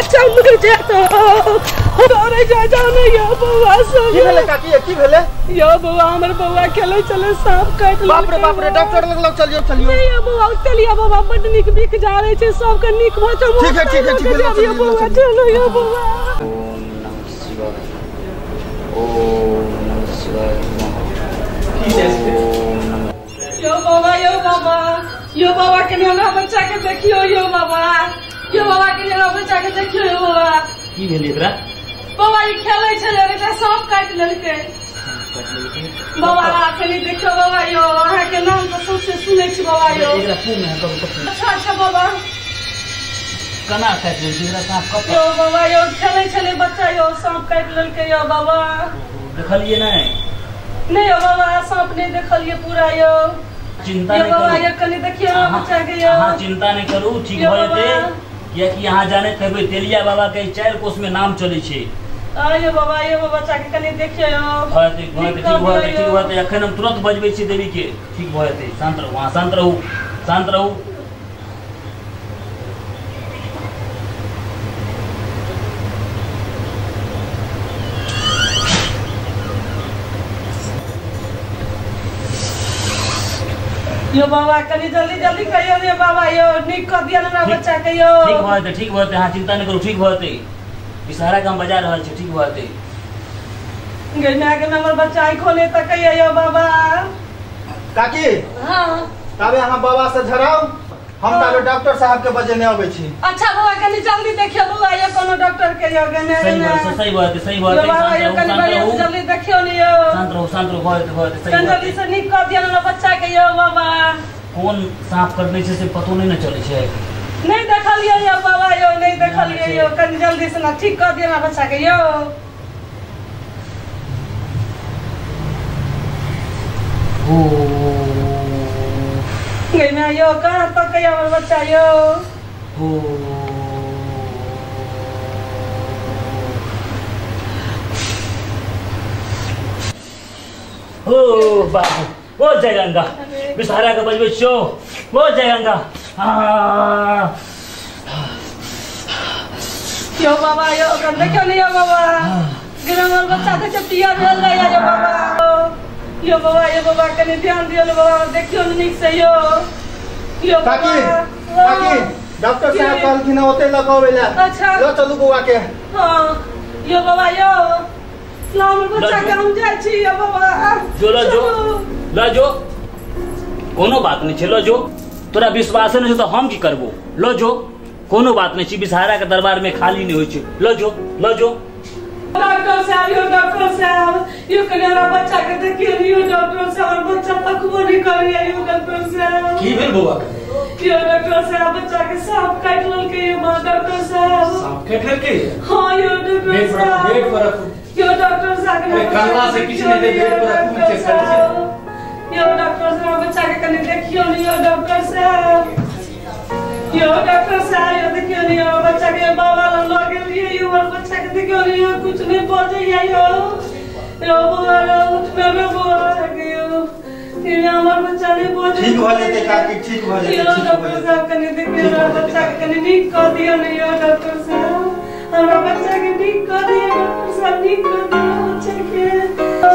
बच्चा मर जात दौड़े जा जाओ ने यो बौआ सब। की भेलै काकी, की भेलै? यो बौआ हमर बौआ खेलै छलै सांप काटि लेलकै। बाप रे बाप रे, डॉक्टर लग लग चलियो चलियो। नहीं यो बौआ चलियो बौआ, बड नीक बिक जा रहै छै, सबके नीक भऽ जाउ। ठीक है ठीक है ठीक है यो बौआ चलो यो बौआ। ओम नमः शिवाय, ओम नमः शिवाय। यो बाबा यो बाबा यो बाबा कनि हमरा बच्चा के देखियो यो बाबा, यो बाबा कनि हमरा बच्चा के देखियो यो बाबा। की भेलै एकरा? बाबा ई खेलै छलै एकरा सांप काटि लेलकै। बाबा कनि देखियो बाबा यो, अहाँ के नाम तऽ सौंसे सुनै छी बाबा यो। एकरा पूर्ण है कब कब। अच्छा अच्छा बाबा केना काटि लेलकै एकरा सांप कब? यो बाबा यो खेलै छलै बच्चा यो सांप काटि लेलकै यो बाबा। देखलियै नहि? नहीं यो बाबा सांप नहीं देखलियै पूरा यो। चिंता नहीं करू बाबा, कनि देखियो बच्चा के यो। हां चिंता नहीं करू, ठीक भ जेतै। कियाकि यहाँ जाने हेबै तेलिया बाबा के 4 कोस में नाम चलै छै। आयो बाबा यो बच्चा के कनि देखियो यो। भ जेतै भ जेतै, ठीक भ जेतै ठीक भ जेतै। अखन हम तुरंत बजबै छी देवी के, ठीक भ जेतै। शांत रहू, हां शांत रहू, शांत रहू। यो बाबा कनि जल्दी जल्दी कहियो ने बाबा यो, नीक कऽ दिअ ने हमरा बच्चा के यो। ठीक भऽ जेतै ठीक भऽ जेतै, अहाँ चिंता नहि करू, ठीक भऽ जेतै। इशारा के हम बजा रहल छी, ठीक भऽ जेतै। गे माय गे, हमर बच्चा आँखो नहि तकैया यो बाबा। काकी हाँ ताबे अहाँ बाबा से झराउ, हम ताबे डॉक्टर साहब के बजेने अबै छी। अच्छा बाबा कनि जल्दी देखियो बौआ यो कोनो डॉक्टर के यो। गे माय सही बात सही बात सही बात। बाबा यो कनि बढ़िया से जल्दी देखियो ने यो। शांत रहू शांत रहू, भऽ जेतै भऽ जेतै। कनि जल्दी से नीक कऽ दिअ ने बच्चा के यो बाबा। कोन सांप कटने छै से पतो नहि ने चलै छै। नहीं देखलियै यो बाबा यो, नहीं देखलियै यो। कनि जल्दी से ना ठीक कऽ दिअ ने बच्चा के यो। ओ गे माय यो कहाँ तकैया हमर बच्चा यो। ओ ओ बाबू, ओ जय गंगा, बिसहारा के बजबै छियौ। ओ जय गंगा। यो बाबा यो देखियो ने यो बाबा, हमर बच्चा देखियो पियर भेल जाइया यो बाबा। यो बाबा यो बाबा कनि ध्यान दियौ ने बाबा, देखियो ने नीक से यो। यो काकी काकी डॉक्टर साहब कहलखिन ओते लऽ कऽ अबै लए। अच्छा लऽ चलू बौआ के। हां यो बाबा यो हमर बच्चा के हम जाइ छी यो बाबा। जो ल जो ल जो, कोनो बात नहीं छै, ल जो। तोरा विश्वास नहीं छै तऽ हम की करबो? ल जो, कोनो बात नहीं छै, बिसहारा के दरबार में खाली नहीं होइ छै। ल जो ल जो। डॉक्टर साहब यो डॉक्टर साहब यो कनि हमरा बच्चा के देखियो यो डॉक्टर साहब, हमर बच्चा तकबो नहीं करैया यो डॉक्टर साहब। की भेल बौआ के? यो डॉक्टर साहब बच्चा के सांप काटि लेलकै यो डॉक्टर साहब। सांप काटि लेलकै? हां यो डॉक्टर साहब। बेड पर रखू यो डॉक्टर साहब। कल्ला से किछु नहि दे, बेड पर रखू चेक करै छै। यो डॉक्टर साहब बच्चा के कनि देखियो ने यो डॉक्टर साहब। यो डॉक्टर साहब यो देखियो ने यो बच्चा के बाबा लग लऽ गेलियै यो, हमर बच्चा के देखियो ने यो कुछ नहीं बजैया यो। यो बौआ उठना रे बौआ के यो, हमर बच्चा नहीं बजै। ठीक भऽ जेतै काकी, ठीक भऽ जेतै। यो डॉक्टर साहब कनि देखियो ने बच्चा के कनि नीक कऽ दियौ ने यो डॉक्टर साहब, हमरा बच्चा के नीक कऽ दियौ डॉक्टर साहब, नीक कऽ दियौ बच्चा के।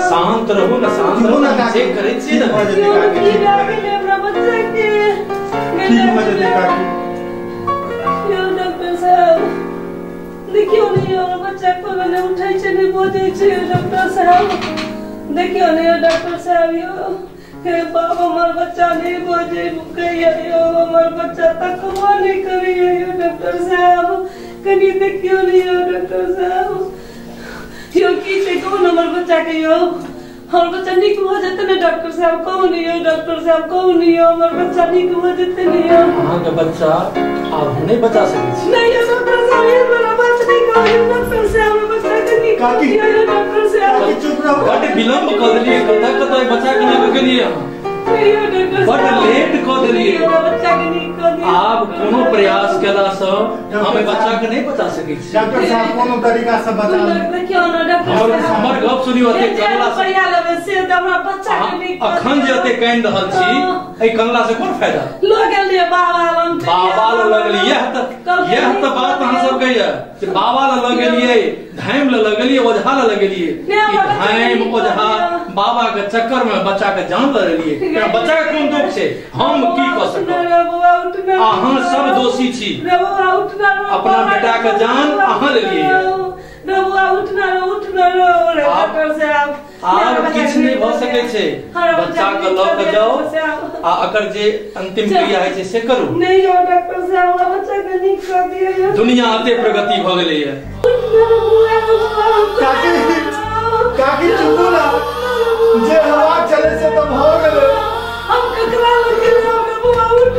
शांत रहू ने, शांत रहू ने, चेक करै छियै ने। भऽ जेतै काकी, की भऽ गेलै हमरा बच्चा के? ठीक भऽ जेतै काकी। यो डॉक्टर साहब देखियो ने यो बच्चा कोनो नहि उठै छै नहि बजै छै यो डॉक्टर साहब। देखियो ने यो डॉक्टर साहब यो, हे बाप हमर बच्चा नहीं बजै भुकैया यो, हमर बच्चा तकबो नहीं करैया यो डॉक्टर साहब। कनि देखियो ने यो डॉक्टर साहब यो की छै, कहू हमर बच्चा के यो, हमर बच्चा नीक भऽ जेतै ने डॉक्टर साहब? कहू ने यो डॉक्टर साहब, कहू ने यो हमर बच्चा नीक भऽ जेतै ने यो? अहाँके बच्चा आब हम नहि बचा सकै छी। नहीं यो डॉक्टर साहब ये बड़ा बात नहीं कहू यो डॉक्टर साहब, हमर बच्चा के नीक काकी यो डॉक्टर साहब। काकी चुप रहू। बड विलम्ब कऽ देलियै, कतऽ कतऽ बच्चा के लऽ कऽ गेलियै अहाँ। बड लेट कऽ देलियै। आब कोनो प्रयास केला सँ हम बच्चा के नहीं बचा सकै छी। डॉक्टर साहब कोनो तरीका से बचा हमर गप सुनियो। एते कनला से अखन जे एते कानि रहल छी, एहि कनला से कोन फायदा? बाबा बाबा लग गेलियै। यह तऽ बात अहाँ सब कहिया जे बाबा लग गेलियै, धाम लग गेलियै, ओझा लग गेलियै। धाम ओझा बाबा के चक्कर में बच्चा के जान लऽ लेलियै। बच्चा के कोन दुख छै? हम की कऽ सकब? अहाँ सब दोषी छी। अपना बेटा के जान अहाँ लेलियै। आब किछु नहि भऽ सकै छै। बच्चा के लऽ के जाउ आ एकर जे अंतिम क्रिया होइ छै से करू। दुनिया एते प्रगति भऽ गेलैया। काकी काकी चुपू ना, जे हवा चले से तो भऽ गेलै। हम ककरा लग गेलियै? बउआ उठ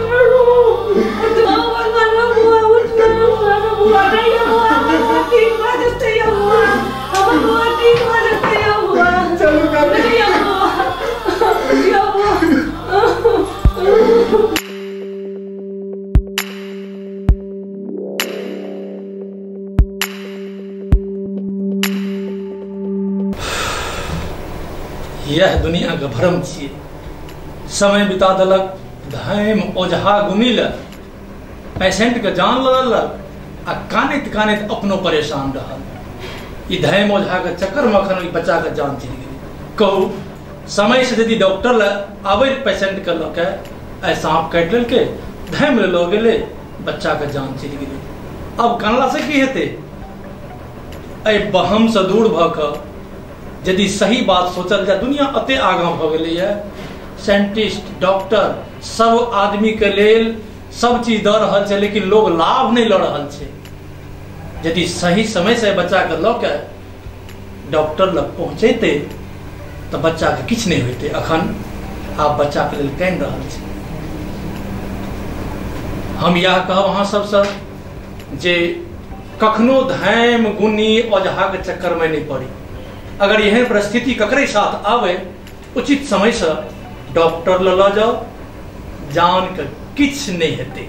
चलू काकी। यह दुनिया के भ्रम छियै। समय बिता देलक, धाम ओझा गुनी लए पेशेंट के जान लऽ लेलक आ कानैत कानैत अपनो परेशान रहल। ई धाम ओझा के चक्कर में अखन ओहि बच्चा के जान चलि गेलै। कहू, समय से यदि डॉक्टर लए आबै पेशेंट के लऽ के, आइ साँप काटि लेलकै, धाम लए लऽ गेलै, बच्चा के जान चलि गेलै। आब कानला से की हेतै? एहि बहम से दूर भऽ कऽ यदि सही बात सोचल जाय, दुनिया एते आगाँ भऽ गेलैया, साइंटिस्ट डॉक्टर सब आदमी के लेल सब चीज दऽ रहल छै, लेकिन लोग लाभ नहीं लऽ रहल छै। यदि सही समय से बच्चा के लऽ के डॉक्टर लग पहुँचेतै तऽ बच्चा के किछु नहीं होइतै। अखन आब बच्चा के लेल कानि रहल छै। हम इएह कहब अहाँ सबसँ जे कखनो धाम गुनी ओझा के चक्कर में नहीं पड़ी। अगर एहन परिस्थिति ककरे साथ आवे, उचित समय से डॉक्टर लऽ जाओ, जान के किछु नहीं हेतै।